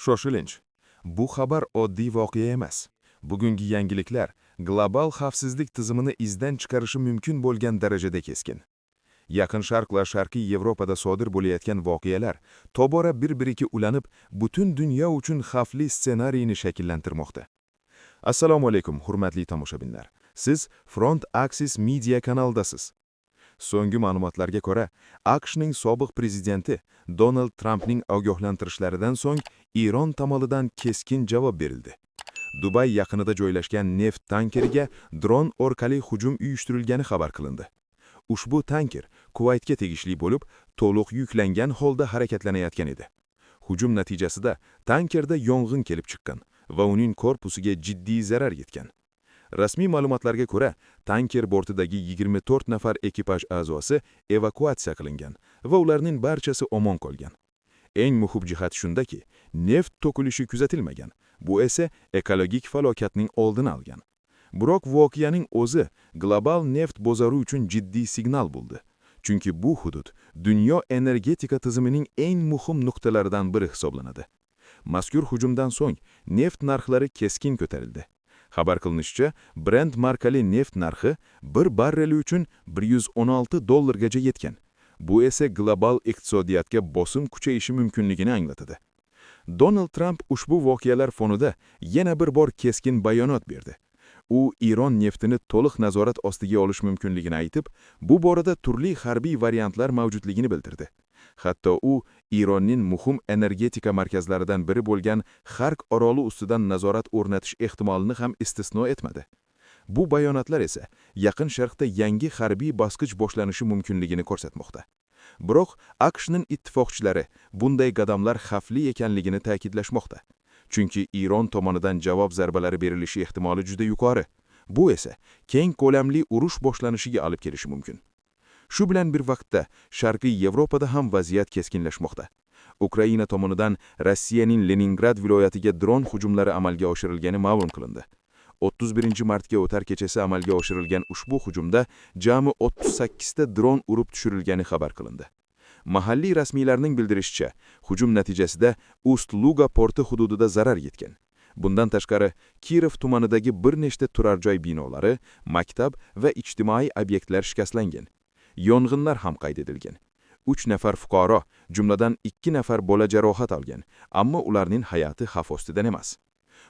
Shoshilinch. Bu xabar oddiy voqea emas. Bugungi yangiliklar global xavfsizlik tizimini izdan chiqarishi mumkin bo'lgan darajada keskin. Yaqin Sharq va Sharqiy Yevropada sodir bo'layotgan voqealar tobora bir-biriga ulanib, butun dunyo uchun xavfli ssenariyni shakllantirmoqda. Assalomu alaykum, hurmatli tomoshabinlar. Siz Front Axis Media kanalidasiz. So'nggi ma'lumotlarga ko'ra, AQShning sobiq prezidenti Donald Trampning ogohlantirishlaridan so'ng Eron tomonidan keskin javob berildi. Dubay yaqinida joylashgan neft tankeriga dron orqali hujum uyushtirilgani xabar qilindi. Ushbu tanker Kuvaytga tegishli bo'lib, to'liq yuklangan holda harakatlanayotgan edi. Hujum natijasida tankerda yong'in kelib chiqqan va uning korpusiga jiddiy zarar yetgan. Rasmiy ma'lumotlarga ko'ra, tanker bortidagi 24 nafar ekipaj a'zosi evakuatsiya qilingan va ularning barchasi omon qolgan. Eng muhim jihat shundaki, neft to'kilishi kuzatilmagan. Bu esa ekologik falokatning oldini olgan. Biroq voqeaning o'zi global neft bozori uchun jiddiy signal bo'ldi. Chunki bu hudud dunyo energetika tizimining eng muhim nuqtalaridan biri hisoblanadi. Mazkur hujumdan so'ng neft narxlari keskin ko'tarildi. Xabar qilinishicha, Brent markali neft narxi bir barreli uchun 116 dollargacha yetgan. Bu esa global iqtisodiyotga bosim kuchayishi mumkinligini anglatadi. Donald Tramp ushbu voqealar fonida yana bir bor keskin bayonot berdi. U Eron neftini to'liq nazorat ostiga olish mumkinligini aytib, bu borada turli harbiy variantlar mavjudligini bildirdi. Hatto u Eronning muhim energetika markazlaridan biri bo'lgan Xark oroli ustidan nazorat o'rnatish ehtimolini ham istisno etmadi. Bu bayonotlar esa Yaqin Sharqda yangi harbiy bosqich boshlanishi mumkinligini ko'rsatmoqda. Biroq AQShning ittifoqchilari bunday qadamlar xavfli ekanligini ta'kidlashmoqda. Chunki Eron tomonidan javob zarbalari berilishi ehtimoli juda yuqori. Bu esa keng ko'lamli urush boshlanishiga olib kelishi mumkin. Shu bilan bir vaqtda Sharqiy Yevropada ham vaziyat keskinlashmoqda. Ukraina tomonidan Rossiyaning Leningrad viloyatiga dron hujumlari amalga oshirilgani ma'lum qilindi. 31-martga o'tar kechasi amalga oshirilgan ushbu hujumda jami 38 ta dron urib tushirilgani xabar qilindi. Mahalliy rasmiylarning bildirishicha, hujum natijasida Ust-Luga porti hududida zarar yetgan. Bundan tashqari, Kirov tumanidagi bir nechta turar joy binolari, maktab va ijtimoiy obyektlar shikastlangan. Yong'inlar ham qayd etilgan. 3 nafar fuqaro, jumladan 2 nafar bola jarohat olgan, ammo ularning hayoti xavf ostida emas.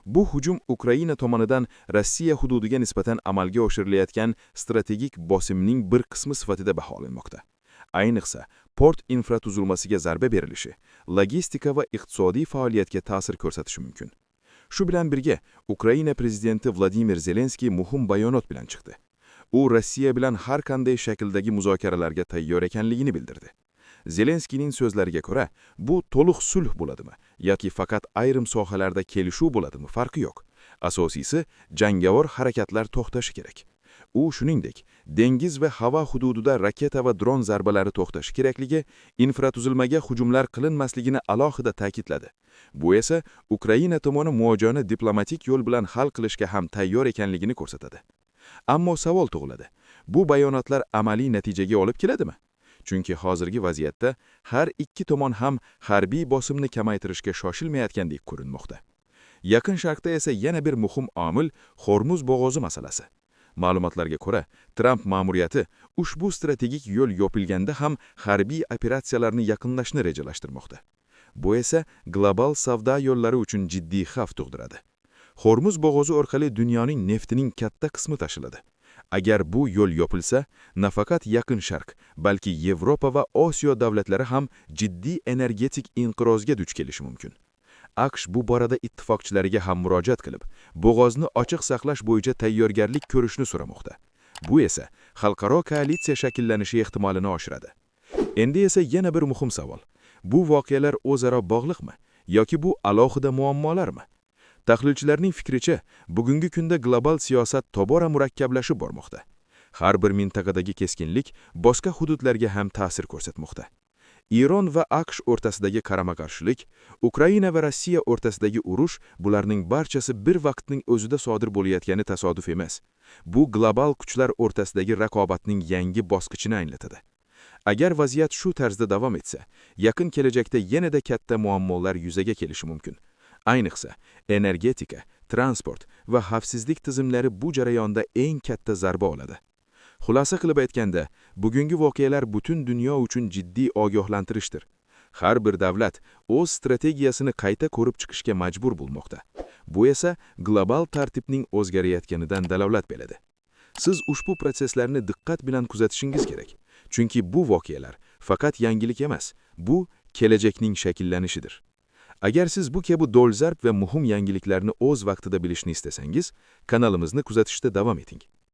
Bu hujum Ukraina tomonidan Rossiya hududiga nisbatan amalga oshirilayotgan strategik bosimning bir qismi sifatida baholanmoqda. Ayniqsa, port infratuzilmasiga zarba berilishi logistika va iqtisodiy faoliyatga ta'sir ko'rsatishi mumkin. Shu bilan birga, Ukraina prezidenti Vladimir Zelenskiy muhim bayonot bilan chiqdi. U Rossiya bilan har qanday shakldagi muzokaralarga tayyor ekanligini bildirdi. Zelenskiyning so'zlariga ko'ra, bu to'liq sulh bo'ladimi yoki faqat ayrim sohalarda kelishuv bo'ladimi farqi yo'q. Asosiysi, jangovar harakatlar to'xtashi kerak. U shuningdek, dengiz va havo hududida raketa va dron zarbalari to'xtashi kerakligi, infratuzilmaga hujumlar qilinmasligini alohida ta'kidladi. Bu esa Ukraina tomoni muammoni diplomatik yo'l bilan hal qilishga ham tayyor ekanligini ko'rsatadi. Ammo savol tug'iladi. Bu bayonotlar amaliy natijaga olib keladimi? Chunki hozirgi vaziyatda har ikki tomon ham harbiy bosimni kamaytirishga shoshilmayotgandek ko'rinmoqda. Yaqin Sharqda esa yana bir muhim omil Hormuz bo'g'ozi masalasi. Ma'lumotlarga ko'ra, Tramp ma'muriyati ushbu strategik yo'l yopilganda ham harbiy operatsiyalarni yaqinlashni rejalashtirmoqda. Bu esa global savdo yo'llari uchun jiddiy xavf tug'diradi. Hormuz bo'g'ozi orqali dunyoning neftining katta qismi tashiladi. Agar bu yo'l yopilsa, nafaqat Yaqin Sharq, balki Yevropa va Osiyo davlatlari ham jiddiy energetik inqirozga duch kelishi mumkin. AQSh bu borada ittifoqchilariga ham murojaat qilib, bo'g'ozni ochiq saqlash bo'yicha tayyorgarlik ko'rishni so'ramoqda. Bu esa xalqaro koalitsiya shakllanishi ehtimolini oshiradi. Endi esa yana bir muhim savol. Bu voqealar o'zaro bog'liqmi yoki bu alohida muammolarmi? Tahlilchilarning fikricha, bugungi kunda global siyosat tobora murakkablashib bormoqda. Har bir mintaqadagi keskinlik boshqa hududlarga ham ta'sir ko'rsatmoqda. Eron va AQSh o'rtasidagi qarama-qarshilik, Ukraina va Rossiya o'rtasidagi urush bularning barchasi bir vaqtning o'zida sodir bo'layotgani tasodif emas. Bu global kuchlar o'rtasidagi raqobatning yangi bosqichini anglatadi. Agar vaziyat shu tarzda davom etsa, yaqin kelajakda yanada katta muammolar yuzaga kelishi mumkin. Ayniqsa, energetika, transport va xavfsizlik tizimlari bu jarayonda eng katta zarba oladi. Xulosa qilib aytganda, bugungi voqealar butun dunyo uchun jiddiy ogohlantirishdir. Har bir davlat o'z strategiyasini qayta ko'rib chiqishga majbur bo'lmoqda. Bu esa global tartibning o'zgarayotganidan dalolat beradi. Siz ushbu protsesslarni diqqat bilan kuzatishingiz kerak. Chunki bu voqealar faqat yangilik emas, bu kelajakning shakllanishidir. Agar siz bu kabi dolzarb va muhim yangiliklarni o'z vaqtida bilishni istasangiz, kanalimizni kuzatishda davom eting.